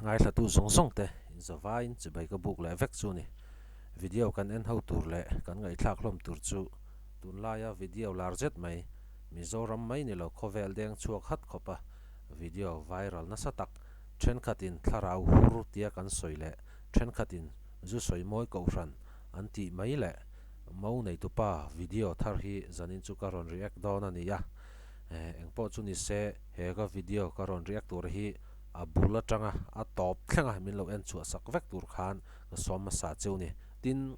Ngaithlatu zawng zawng te inzawvaiin chibai ka buk leh vek chu ni. Video kan en ho tur leh kan ngaihthlak hlawm tur chu tunlaia video lar zet mai, Mizoram mai ni lo khawvel deng chhuak hat khawpa video viral nasa tak thenkhatin thlarau hur tia kan sawi leh thenkhatin zu sawi mawi kohhran an tih mai leh Mo neitupa video thar hi zanin chu ka rawn react dawn a ni a, engpawh chu ni se he ka video ka rawn react tur hi a bul atanga a tawp thleng a min lo en chhuah sak vek tur khan ka sawm hmasa cheu ni. Tin,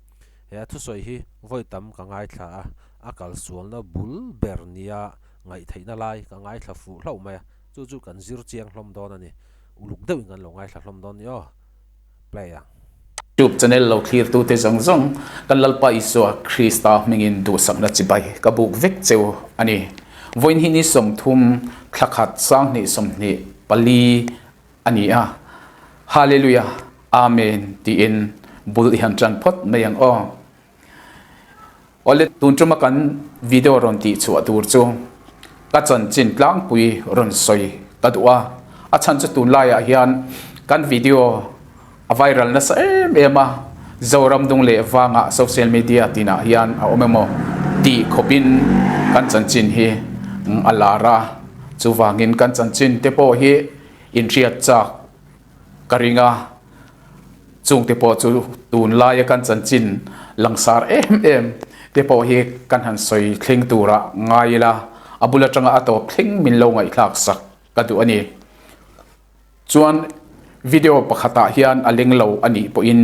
he a thusawi hi vawi tam ka ngaithla a, a kalsualna bul ber nia ngaihtheihna lai ka ngaithla fuh hlauh mai a, chu chu kan zir chiang hlawm dawn a ni. Uluk deuhin kan lo ngaithla hlawm dawn ni aw. Play ang. Youtube channel lo thlirtute zawng zawng kan Lalpa Isua Krista hmingin duhsakna chibai ka buk vek cheu a ni. Vawiin hi ni 30 thla khat 20 24 a ni a. Hallelujah Amen tiin bul i han tan phawt mai ang aw. Awle tun tuma kan video rawn tih chhuah tur chu ka chanchin tlangpui rawn sawi ka duh a, a chhan chu tunlaiah hian kan video a viral nasa em em a, Zoram dung leh vangah social media tinah hian a awm emaw tih khawpin kan chanchin hi a lar a, chuvangin kan chanchin te pawh hi inhriat chak Ka ring a, chungte pawh chu tunlaia kan chanchin langsar em em te pawh hi kan han sawi thleng tura ngai ila, a bul atanga a tawp thleng min lo ngaihthlak sak ka duh a ni. Chuan video pakhatah hian a leng lo a nih pawhin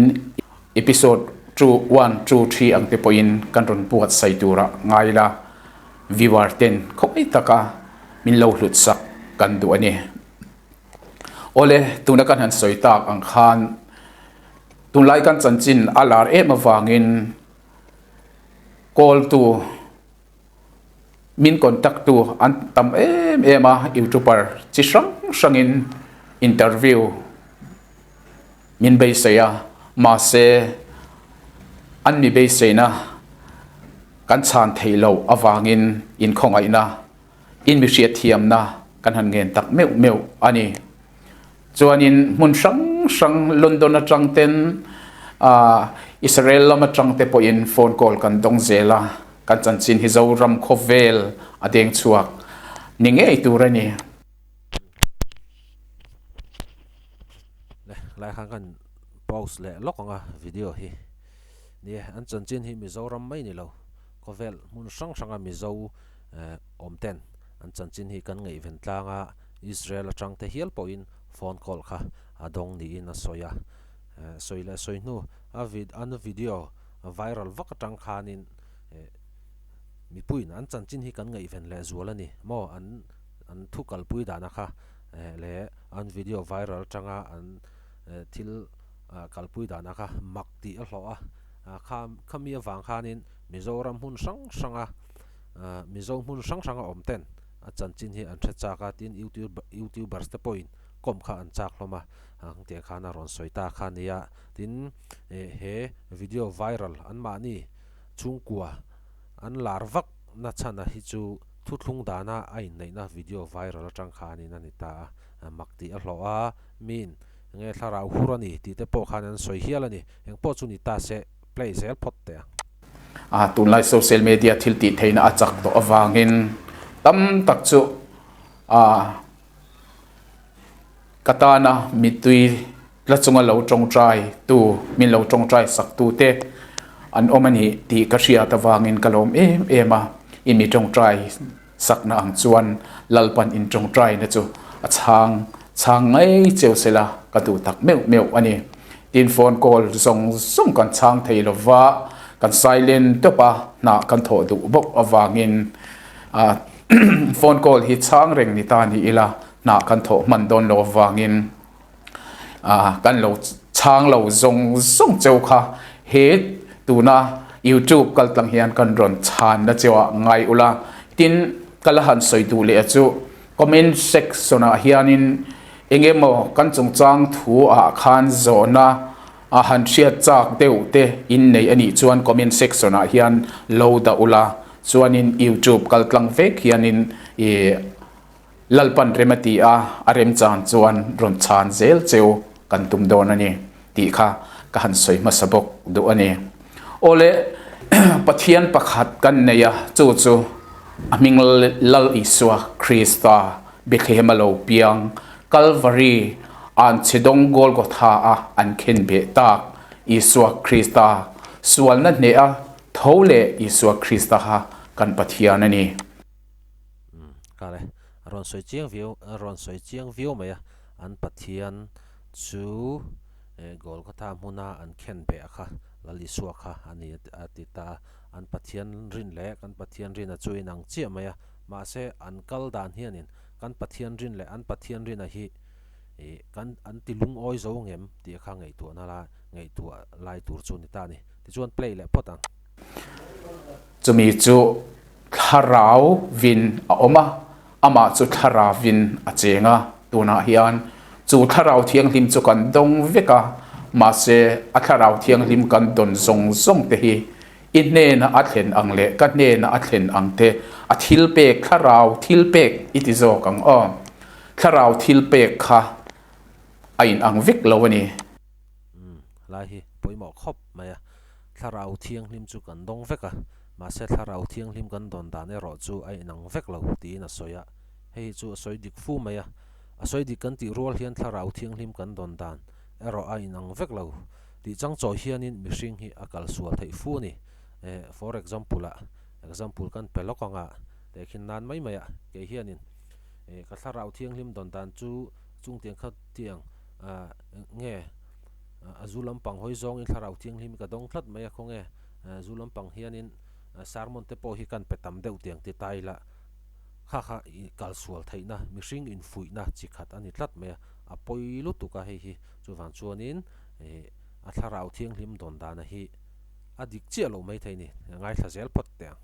episode two, one, two, three ang te pawhin kan rawn buatsaih tura ngai ila, viewer ten khawih taka min lo hlut sak kan duh a ni. Awle, tuna kan han sawi tak ang khan tunlai kan chanchin a lar em avangin call tu min contact tu an tam em em a, youtuber chi hrang hrangin interview min beisei a, mahse an mi beiseina kan chhan theih loh avangin inkhawngaihna In mi hriatthiamna kan han ngen tak meuh meuh a ni. Chuanin hmun hrang hrang London atang ten Israel lam atang te pawhin phone call kan dawng zel a, kan chanchin hi Zoram khawvel a deng chhuak ni ngei tur a ni. Le lai khan kan pause leh lawk ang a video hi. Ni e, an chanchin hi Mizoram mai ni lo, khawvel hmun hrang hranga Mizo awm ten an chanchin hi kan ngaihven tlang a, Israel atang te hial pawhin phone call kha a dawng niin a sawi a, sawi leh sawi hnu a an video viral vak atang khanin mipuiin an chanchin hi kan ngaihven leh zual a ni maw an an thu kalpui dana kha leh an video viral atanga an thil kalpui dana kha mak tih a hlawh a, kha khami avang khanin Mizoram hmun hrang hranga Mizo hmun hrang hranga awm ten a chanchin hi an hre chak a, tin youtubers te pawhin kawm kha an chak hlawm a, ang tiang khan a rawn sawi ta kha a nia. Tin, he video viral anmahni chhungkua an lar vak na chhan a hi chu thuthlung dana a inneihna video viral atang khanin a ni ta a, mak tih a hlawh a, miin nge thlarau hur a ni tih te pawh khan an sawi hial a ni, engpawh chu ni ta se play zel phawt teh ang. A tunlai social media thil tih theihna a chak tawh avangin tam tak chu a ka tana mittui tla chunga lo tawngtai tu min lo tawngtai sak tu te an awm a ni tih ka hriat avangin ka lawm em em a i mi tawngtai sakna ang chuan Lalpan in tawngtaina chu a chhang chhang ngei cheu sela ka duh tak meuh meuh a ni. Tin phone call zawng zawng kan chhang thei lova, kan silent tawp a, hnah kan thawh duh bawk avangin phone call hi chhang reng ni ta ni ila hnah kan thawh hman dawn lo avangin kan lo chhang lo zawng zawng cheu kha he tuna YouTube kal tlang hian kan rawn chhan na cheu ah ngai ula tin ka la han sawi duh leh chu comment section ah hianin eng emaw kan chungchang thu ah khan zawhna a han hriat chak deuh te in nei a nih chuan comment section ah hian lo dah ula chuanin YouTube kal tlang vek hianin ih Lalpan rem a ti a, a remchang chuan rawn chhan zel cheu kan tum dawn a ni tih kha ka han sawi hmasa bawk duh a ni. Awle, Pathian pakhat kan nei a, chu chu a hming Lal Isua Krista Bethlehem a lo piang, Kalvari anchhedawng Golgotha a an khen beh tak Isua Krista sualna hneh a tho leh Isua Krista kha kan Pathian a ni. Umm kale a rawn sawi chiang viau a rawn sawi chiang viau mai a an Pathian chu eh Golgotha hmuna an khen beh a kha Lal Isua kha a ni a ti ta a an Pathian rin leh kan Pathian rina chu inang chiah mai a mahse an kal dan hianin kan Pathian rin leh an Pathian rina hi ih kan an ti lungawi zo ngem tih kha ngaihtuahna lai ngaihtuah lai tur chu ni ta a ni tichuan play leh phawt ang. Chumi chu Thlarau vin a awm a, amah chu Thlarau vin a cheng a. Tunah hian chu Thlarau Thianghlim chu kan dawng vek a, mahse a Thlarau Thianghlim kan dawn zawng zawng te hi i hnena a thlen ang leh ka hnena a thlen ang te a thilpek Thlarau thilpek i ti zawk ang aw. Thlarau thilpek kha a inang vek lo a ni. Umm, lai hi pawimawh khawp mai a. Thlarau Thianghlim chu kan dawng vek a, mahse Thlarau Thianghlim kan dawn dan erawh chu a inang vek lo tiin a sawi a. Hei hi chu a sawi dik fu mai a. A sawi dik kan tih rual hian Thlarau Thianghlim kan dawn dan erawh a inang vek lo tih chang chawi hianin mihring hi a kal sual theih fu a ni. Eh, for example ah, example kan pe lawk ang a, tehkhin nan mai mai a, kei hianin eh ka Thlarau Thianghlim dawn dan chu chungtiang kha tiang ah nge A zu lampang hawi zawngin thlarau thianghlim hi ka dawng tlat mai a, khawnge zu lampang hianin sermon te pawh hi kan pe tam deuh tiang ti ta ila kha kha kal sual theihna mihring infuihna chi khat a ni tlat mai a, a pawi lutuk a hei hi chuvang chuanin a thlarau thianghlim dawn dana hi a dik chiah loh maithei a ni, ngaithla zel phawt teh ang.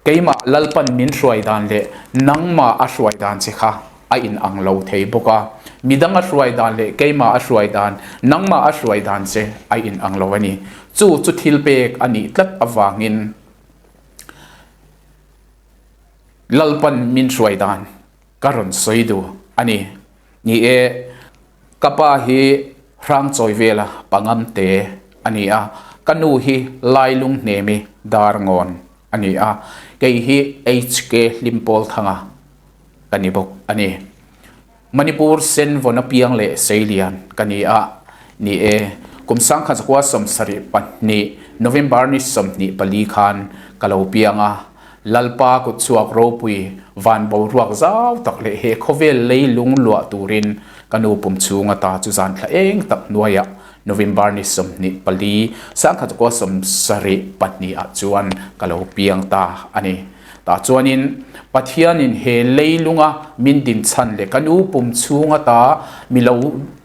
Keimah Lalpan min hruai dan leh nangmah a hruai dan che kha a inang lo thei bawk a, midang a hruai dan leh keimah a hruai dan, nangmah a hruai dan che a inang lo a ni. Chu chu thil pek a nih tlat avangin Lalpan min hruai dan ka rawn sawi duh a ni. Ni e, ka pa hi Hrangchawi vela Pangamte a ni a, ka nu hi Lailunghnemi Darngawn a ni a, kei hi HK Hlimpawlthanga ka ni bawk a ni. Manipur Senvawna piang leh Seilian ka ni a, ni e, kum 1972 November ni 24 khan ka lo piang a, Lalpa kutchhuak ropui van boruak zau tak leh he khawvel lei lung luah turin ka nu pum chhung ata chu zan thla eng tak hnuaiah November ni 24, 1972 ah chuan ka lo piang ta a ni. Tah chuanin Pathianin he lei lunga min din chhan leh ka nu pum chhung ata mi lo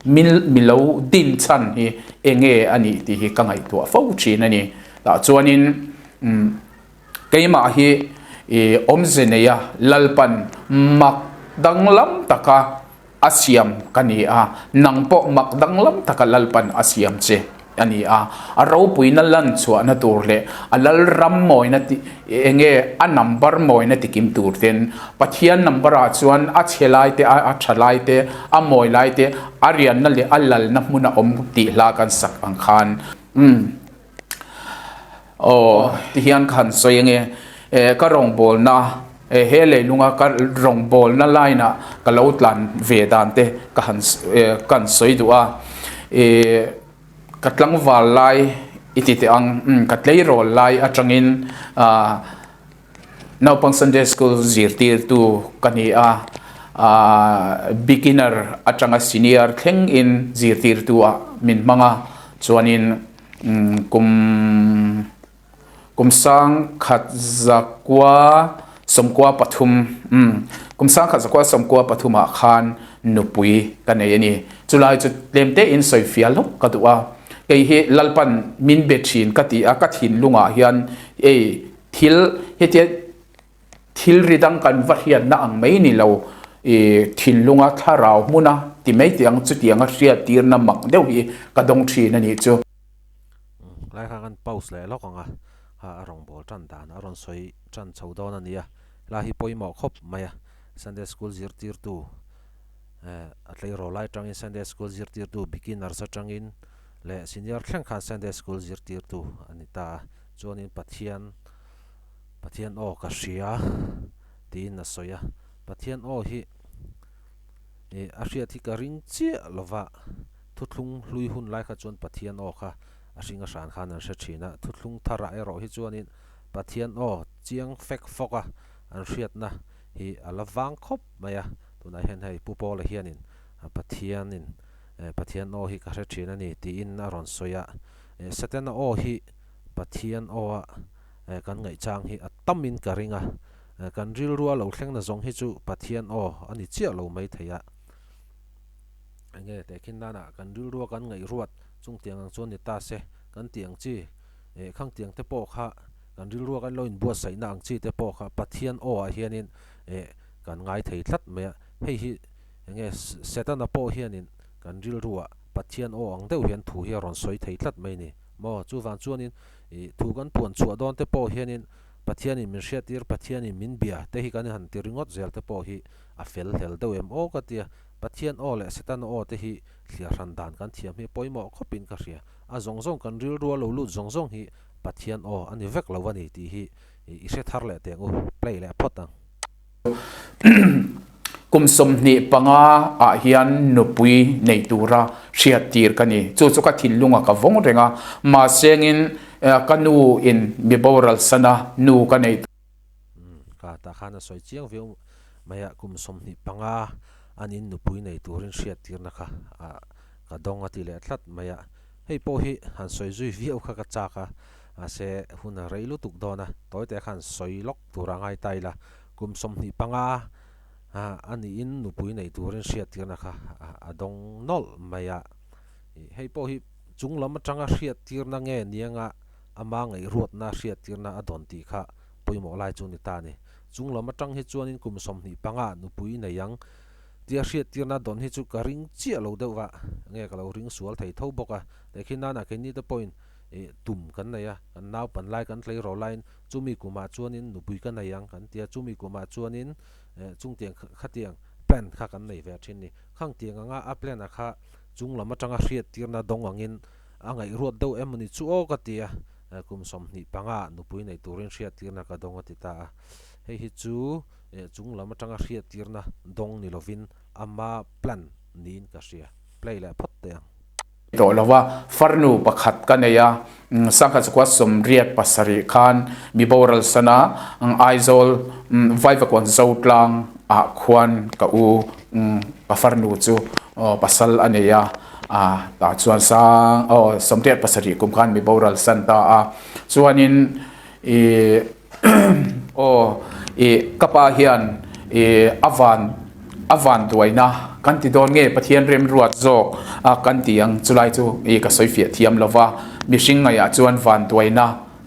mi lo din chhan hi enge a nih tih hi ka ngaihtuah fo thin a ni. Tah chuanin umm. Keimah hi i awmze neia Lalpan mak danglam taka a siam ka ni a, nang pawh mak danglam taka Lalpan a siam che a ni a. A ropuina lan chhuahna tur leh a Lalram mawina ti enge a number mawina tikim tur ten Pathian number ah chuan a chhe lai te, a tha lai te, a mawi lai te, a rianna leh a lalna hmun a awm tih hla kan sak ang khan. Umm. Aw tihian ka han sawi ange eh ka rawngbawlna eh he leilunga ka rawngbawlna line ah ka lo tlan ve dan te ka han eh ka han sawi duh a eh ka tlangval lai i ti teh ang umm ka tleirawl lai atangin ah Naupang Sunday School zirtirtu ka ni a, beginner atanga senior thleng in zirtirtu ah min hmang a, chuanin kum kum sang khat zakua sawmkua pathum kum sang khat zakua sawmkua pathum ah khan nupui ka nei a ni. Chulai chu tlem te in sawi fiah hlawk ka duh a, kei hi Lalpan min be thin ka ti a, ka thinlungah hian ei Thil hetia thil ri dang kan va hriatna ang mai ni lo, i thinlunga thlarau hmuna ti mai tih ang chutianga hriattirna mak deuh hi ka dawng thin a nih chu. Lai kha kan pause leh lawk ang a, ha a rawngbâwl tan dan a rawn sawi tan chho dawn a nia, hla hi pawimawh khawp mai a, Sunday School zirtirtu. A tleirawl lai atangin Sunday School zirtirtu beginners atangin leh senior thleng khan Sunday School zirtirtu a ni ta a. Chuanin Pathian Pathian aw ka hria tiin a sawi a. Pathian aw hi ih a hriat hi ka ring chiah lova thuthlung hlui hun lai kha chuan Pathian aw kha a hring a hran khan an hre thin a. Thuthlung tharah erawh hi chuanin Pathian aw chiang fek fawk a an hriatna hi a la vang khawp mai a. Tunah hian hei Pu Paula hianin Pathianin Pathian aw hi ka hre thin a ni tiin a rawn sawi a. Setana aw hi Pathian aw a kan ngaihchang hi a tamin ka ring a. Kan rilrua lo thleng na zawng hi chu Pathian aw a ni chiah lo mai thei a. Enge tehkhin danah kan rilrua kan ngaihruat chung tiang ang chuan ni ta se kan tih ang chi khang tiang te pawh kha kan rilrua kan lo inbuatsaihna ang chi te pawh kha Pathian aw ah hianin Kan ngai thei tlat mai a, hei hi enge Setana pawh hianin kan rilruah Pathian aw ang deuh hian thu hi a rawn sawi thei tlat mai ni maw? Chuvang chuanin ih thu kan puan chhuah dawn te pawh hianin Pathianin min hriattir, Pathianin min bia te hi kan han ti ringawt zel te pawh hi a fel hlel deuh em aw ka tia. Pathian aw leh Setana aw te hi thliar hran dan kan thiam hi pawimawh khawpin ka hria. A zawng zawng kan rilrua lo lut zawng zawng hi Pathian aw a ni vek lo a ni tih hi i hre thar leh teh ang u, play leh phawt ang. Kum 25 ah hian nupui nei tura hriattir ka ni. Chu chu ka thinlunga ka vawng reng a, mahsengin ka nu in mi boral sana nu ka nei. Ka tah khan a sawi chiang viau mai a, kum 25 an in nupui nei turin hriattirna kha ka dawng a ti leh tlat mai a. Hei pawh hi han sawi zui viau kha ka chak a, mahse hun a rei lutuk dawn a, tawite khan sawi lawk tur a ngai ta ila, kum 25 a niin nupui nei turin hriattirna kha a dawng nawlh mai a. Hei pawh hi chung lam atanga hriattirna nge nianga ama ngaihruatna hriattirna a dawn tih kha pawimawh lai chu ni ta a ni. Chung lam atang hi chuanin kum 25 nupui nei ang Tia hriattirna dawn hi chu ka ring chiah lo deuh va, nge ka lo ring sual thei tho bawk a. Tehkhin nana keini te pawhin ih tum kan nei a, kan naupan lai kan tleirawl laiin chumi kumah chuanin nupui ka nei ang kan ti a, chumi kumah chuanin eh chungtiang khatiang plan kha kan nei ve thin ni. Khangtiang anga a plan a kha chung lam atanga hriattirna dawng angin a ngaihruat deuh em ni chu aw ka ti a, kum 25 nupui nei turin hriattirna ka dawng a ti ta a. Hei hi chu Chung lam atanga hriattirna dawng ni lovin ama plan niin ka hria. Play leh phawt teh ang. Tawh lo a, farnu pakhat ka nei a, sangha chukua 87 khan mi boral san a, Aizawl Vaivakawn Zotlang ah khuan ka u ka farnu chu pasal a nei a, tah chuan sang aw 87 kum khan mi boral san ta a, chuanin ih Aw, i ka pa hian i a van a van duaina kan ti dawn nge Pathian remruat zawk a kan ti ang chulai chu i ka sawi fiah thiam lo va, mihring ngaihah chuan van duaina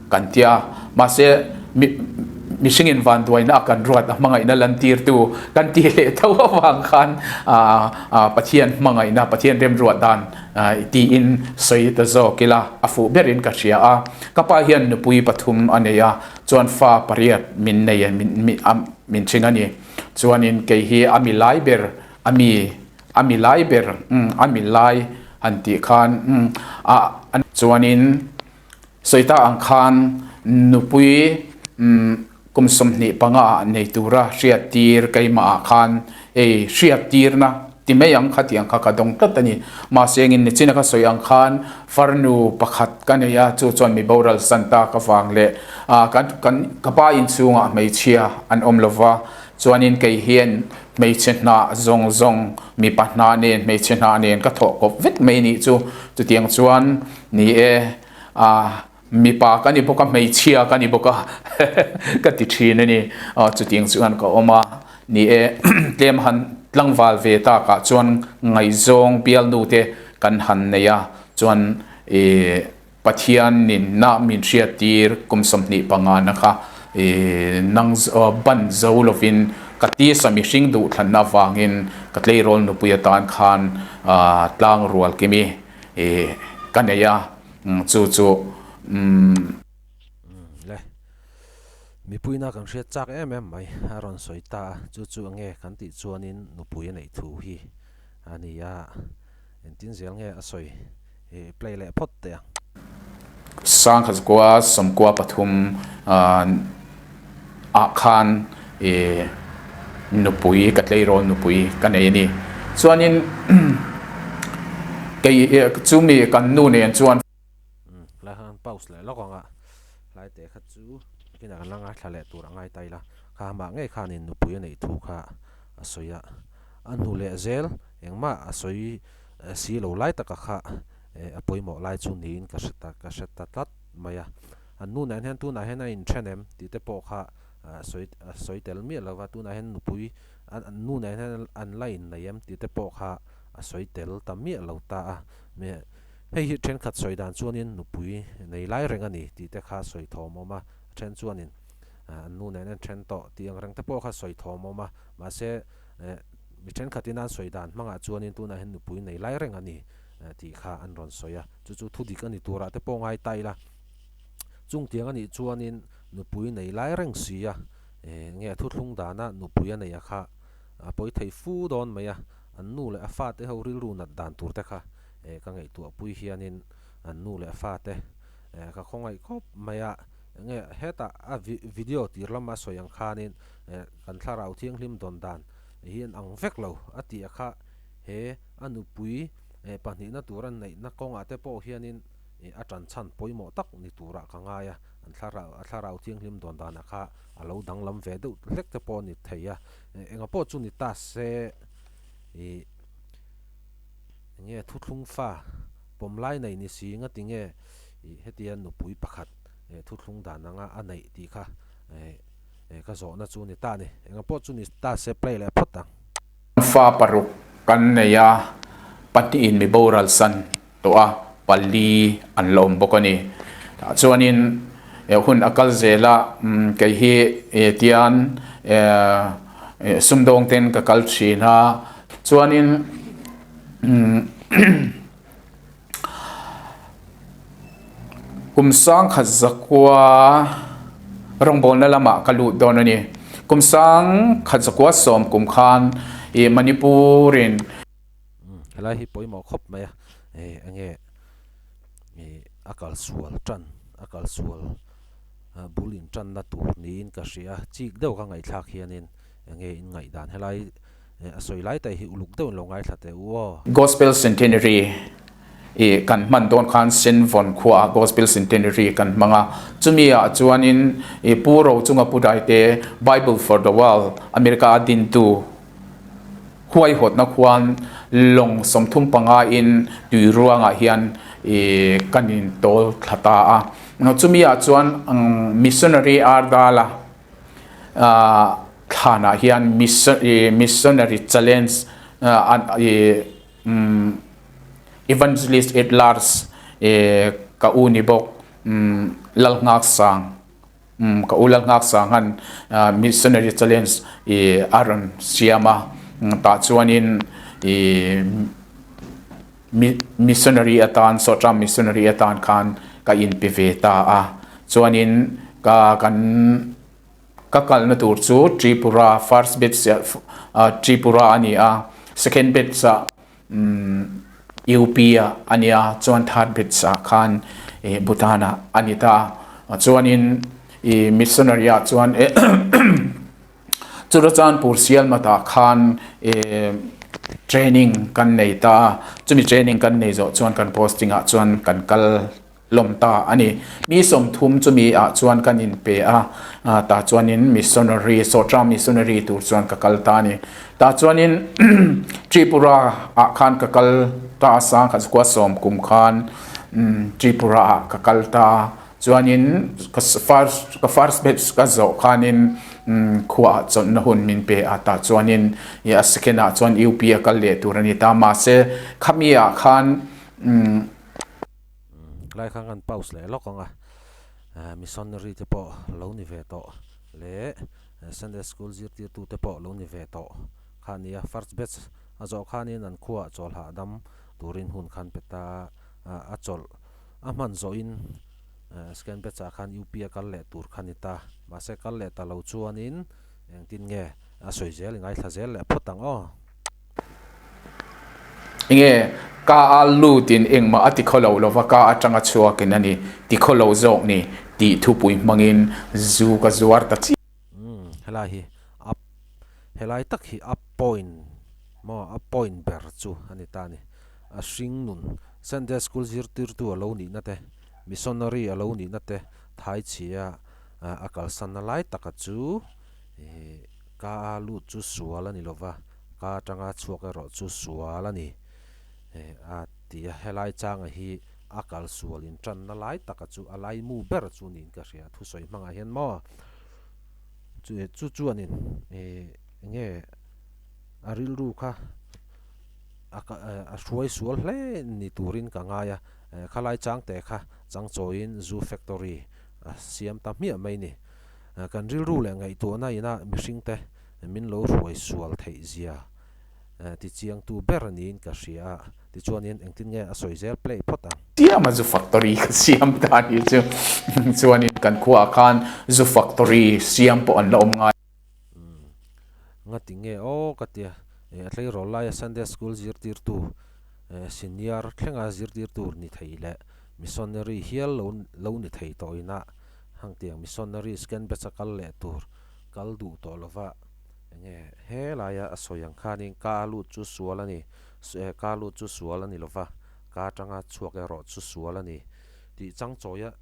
kan ti a, mahse mi mihringin van duaina a kan ruat a hmangaihna lantirtu kan ti leh tho avang khan a Pathian hmangaihna Pathian remruat dan Tiin sawi ta zawk ila a fuh berin ka hria a. Ka pa hian nupui pathum a nei a, chuan fa pariat min nei a, min hring a ni. Chuanin kei hi a mi lai ber, a mi, a mi lai ber, umm, a mi lai han tih khan, umm, a, chuanin sawi ta ang khan nupui, umm, Kum 25 ah nei tura hriattir keimah ah khan ei hriattirna ti mai ang kha tiang kha ka dawng tlat a ni. Mahse engin nichina ka sawi ang khan farnu pakhat ka nei a, chu chuan mi boral san ta ka vang leh kan kan ka pa inchhungah hmeichhia an awm lova, chuanin kei hian hmeichhe hnah zawng zawng mipa hnah nen hmeichhe hnah nen ka thawh kawp vek mai nih chu chutiang chuan ni e ah Mipa ka ni bawk a, hmeichhia ka ni bawk a ka ti thin a ni. Chutiang chuan ka awm a, ni e, tlem han tlangval ve takah chuan ngaihzawng bialnu te kan han nei a, chuan ih Pathianin na min hriattir kum 25 na kha ih nang ban zo lovin ka tisa mihring duhthlanna avangin ka tleirawl nupui atan khan tlangrual kimi ih ka nei a. Chu chu umm. Le. Mipuina kan hriat chak em em mai a rawn sawi ta a, chu chu enge kan tih chuanin nupui a neih thu hi A ni a, engtin zel nge a sawi i play leh phawt teh ang. Sangkhat 93 ah khan i nupui ka tleirawl nupui ka nei a ni. Chuanin kei chumi kan nu nen chuan. Lai khan an pause leh lawk ang a, hlai teh kha chu nakinah kan la ngaithla leh tur a ngai ta ila, kha amah ngei khanin nupui a neih thu kha a sawi a, a hnu leh zel engmah a sawi si lo lai taka kha a pawimawh lai chu niin ka hre ta ka hre ta tlat mai a, an nu nen hian tunah hian a inthen em tih te pawh kha a sawi a sawi tel miah lo va, tunah hian nupui an nu nen hian an la innei em tih te pawh kha a sawi tel ta miah lo ta a. Hei hi thenkhat sawi dan chuanin nupui nei lai reng a ni tih te kha sawi thawm awm a, a then chuanin an nu nen an then tawh tih ang reng te pawh kha sawi thawm awm a, mahse mi thenkhatin an sawi dan hmangah chuanin tunah hian nupui nei lai reng a ni tih kha an rawn sawi a, chu chu thu dik a ni turah te pawh ngai ta ila, chungtiang a nih chuanin nupui nei lai reng si a, nge thuthlung dana nupui a neih a kha a pawi thei fu dawn mai a, an nu leh a fate ho rilru nat dan tur te kha eh ka ngaihtuahpui hianin an nu leh fate eh ka khawngaih khawp mai a, enge hetah a video tir lama sawi ang khanin eh kan thlarau thianghlim dawn dan hi an ang vek lo a tih a kha he a nupui eh pahnihna tur a neihna kawngah te pawh hianin eh a tan chhan pawimawh tak ni turah ka ngai a, an thlarau a thlarau thianghlim dawn danah kha a lo danglam ve deuh hlek te pawh a ni thei a, enga pawh chu ni ta se ih. Enge thuthlung fa pawm lai nei ni si nga tinge ih hetia nupui pakhat eh thuthlung dan anga a neih tih kha eh ka zawhna chu ni ta ni. Enga pawh chu ni ta se play leh phawt ang. Fa paruk kan nei a, pahnihin mi boral san tawh a, pali an la awm bawk a ni. Tah chuanin hun a kal zel a, kei hi tian sumdawng ten ka kal thin a, chuanin Kum 1900 rawngbawlna lamah ka lut dawn a ni. Kum 1910 kum khan i Manipur-in. Helai hi pawimawh khawp mai a, enge a kalsual tan, a kalsual bul intanna tur niin ka hria. Chik deuh ka ngaihthlak hianin enge in ngaihdan helai a sawi lai te hi uluk deuhin lo ngaithla teh u aw. Gospel Centenary i kan hman dawn khan Senvawn khuaah Gospel Centenary kan hmang a, chumi ah chuanin i Pu Rochunga Pu Daite Bible for the World America a dintu huaihawtna khuan lawng 35 in tui ruangah hian i kan intawl thla ta a, chumi ah chuan Missionary Ardala thlanah hian Missionary Challenge Evangelist at Large ka u ni bawk Lalngaksang ka u Lalngaksang han Missionary Challenge a rawn siam a tah chuanin Missionary atan sawta missionary atan khan ka inpe ve ta a chuanin ka kan ka kalna tur chu Tripura first batch ah Tripura a ni a second batch ah UP ah a ni a chuan third batch ah khan Bhutan ah a ni ta a chuanin ih missionary ah chuan Churachandpur Sialmatah khan training kan nei ta a, chumi training kan nei zawh chuan kan posting ah chuan kan kal lawm ta a ni. Mi 30 chumi ah chuan kan inpe a, tah chuanin missionary, Sawtra missionary tur chuan ka kal ta a ni. Tah chuanin Tripura ah khan ka kal ta a, 1910 kum khan Tripura ah ka kal ta a. Chuanin ka first ka first batch ka zawh khanin khuaah chawlhna hun min pe a tah chuanin i a second ah chuan UP a kal leh tur a ni ta mahse khami ah khan Lai khan kan pause leh lawk ang a, missionary te pawh lo ni ve tawh leh Sunday school zirtirtu te pawh lo ni ve tawh kha a ni a, first batch a zawh khanin an khuaah chawlhah dam turin hun khan pe ta a chawlh. A hman zawhin Scan Batch ah khan UP a kal leh tur kha ni ta. Mahse kal leh ta lo chuanin engtin nge a sawi zel i ngaithla zel leh phawt ang aw. Enge ka a lutin engmah a ti khaw lo lova ka atanga chhuakin a ni ti khaw lo zawk ni tih thupui hmangin zu ka zuar ta chiah. Umm helai hi a helai tak hi a point maw a point ber chu a ni ta a ni. A hring nun Sunday school zirtirtu a lo nihna te missionary a lo nihna te thaichhia a kalsanna lai taka chu ih ka a lut chu sual a ni lova ka atanga chhuak erawh chu sual a ni a ti a helai changa hi a kal sual intanna lai taka chu a laimu ber chu niin ka hria thusawi hmangah hian maw chu chu chuanin ih enge a rilru kha a a hruai sual hle ni turin ka ngai a khalai changte kha changchawiin zu factory a siam ta hmiah mai ni. Kan rilru leh ngaihtuahna ina mihringte min lo hruai sual theih zia tichiangtu ber niin ka hria a, tichuanin engtin nge a sawi zel play phawt ang. Tiama zu factory ka siam ta ni chu chuanin kan khuaah khan zu factory siam pawh an la awm ngai. Ngati nge aw ka tia, a tleirawl laia Sunday School zirtirtu senior thlenga zirtirtu ni thei leh missionary hial lo lo ni thei tawh ina hangtiang missionary scan batch a kal leh tur kal duh tawh lova enge helaia a sawi ang khanin ka lut chu sual a ni ka lut chu sual a ni lova ka atanga chhuak erawh chu sual a ni tih changchawia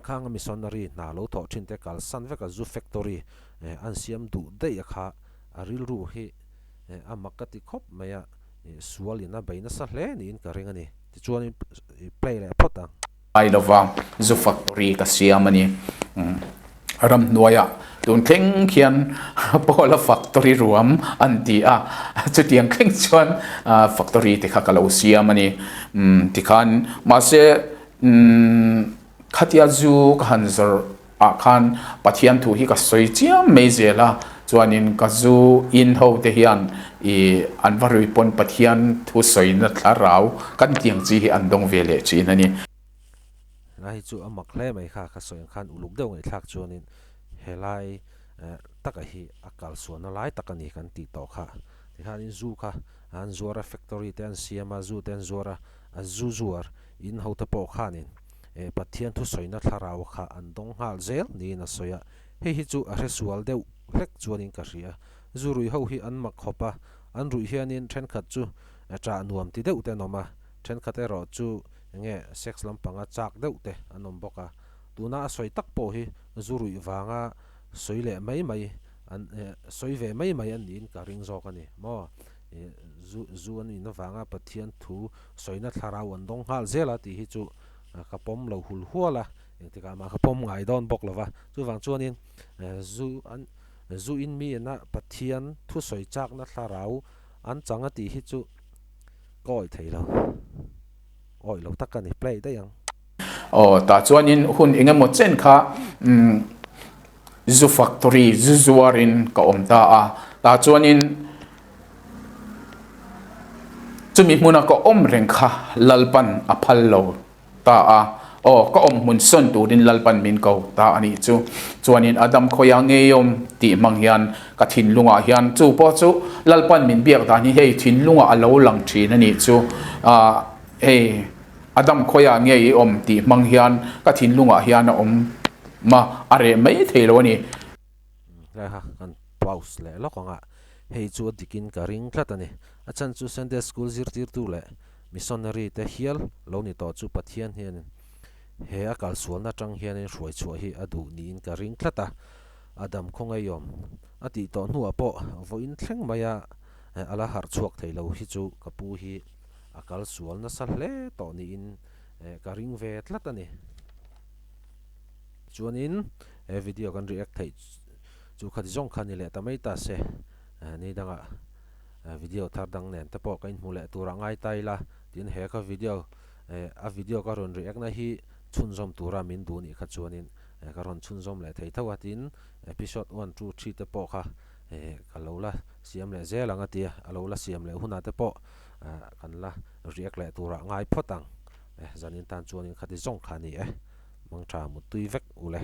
khanga missionary hna lo thawh thin te kalsan vek a zu factory an siam duh daih a kha a rilru hi a mak ka ti khawp mai a sual in a bei nasa hle niin ka ring a ni. Tichuanin i play leh phawt ang. Ai lova zu factory ka siam a ni. Ramhnuaiah tun thleng khian Paula factory ruam an ti a, chutiang thleng chuan factory te kha ka lo siam a ni. Tikhan mahse khatia zu ka han zawrh ah khan Pathian thu hi ka sawi chiam mai zel a, chuanin ka zu in ho te hian ih an va rui pawn Pathian thu sawina thlarau kan tiang chi hi an dawng ve leh thin a ni. Helai hi chu a mak hle mai kha, ka sawi ang khan uluk deuh ngaihthlak chuanin helai taka hi a kalsualna lai tak a ni kan tih tawh kha. Tikhanin zu kha an zuar a, factory te an siam a, zu te an zuar a, a zu zuar in hote pawh khanin eh Pathian thusawina thlarau kha an dawng nghal zel niin a sawi a, hei hi chu a hresual deuh hlek chuanin ka hria. Zu ruih ho hi an mak khawp a, an ruih hianin thenkhat chu ṭah nuam ti deuh te an awm a, thenkhat erawh chu enge sex lampanga chak deuh te an awm bawk a. Tuna a sawi tak pawh hi zu ruih vanga sawi leh mai mai an eh sawi ve mai mai an niin ka ring zawk a ni maw. Ih zu zu an in avanga Pathian thu sawina thlarau an dawng nghal zel a tih hi chu ka pawm lo hul hual a, engtikah mah ka pawm ngai dawn bawk lo va. Chuvang chuanin zu an zu in mi ina Pathian thu sawi chakna thlarau an chang a tih hi chu ka awih thei lo, awih lo tak ka ni play daih ang. Aw tah chuanin hun eng emaw chen kha umm zu factory zu zuarin ka awm ta a, tah chuanin Chumi hmuna ka awm reng kha Lalpan a phal lo ta a, aw ka awm hmun sawn turin Lalpan min ko ta a nih chu. Chuanin a dam khawia ngei awm tih hmang hian ka thinlungah hian chu pawh chu Lalpan min biak dan hi hei thinlungah a lo lang thin a nih chu. Ahh hei a dam khawia ngei i awm tih hmang hian ka thinlungah hian a awm a, a reh mai thei lo a ni. Hlaiha kan pause leh lawk ang a, hei chu a dikin ka ring tlat a ni. A chhan chu Sunday School zirtirtu leh missionary te hial lo ni tawh chu Pathian hianin he a kalsualna atang hianin hruai chhuah hi a duh niin ka ring tlat a, a dam khawngeiawm a tih tawh hnuah pawh vawiin thleng maia a la harh chhuak thei lo hi chu ka pu hi a kalsual nasa hle tawh niin ka ring ve tlat a ni. Chuanin he video kan react theih chu khati zawng kha ni leh ta mai ta se, ni dangah video thar dang nen te pawh ka inhmu leh turah ngai ta ila tin he ka video a video ka rawn react na hi chhunzawm tura min duh nih kha chuanin ka rawn chhunzawm leh thei tho a tin episode one two three te pawh kha ka lo la siam leh zel ang a tia a lo la siam leh hunah te pawh kan la react leh turah ngai phawt ang zanin tan chuanin khati zawng kha a ni e. Mangtha muttui vek u le.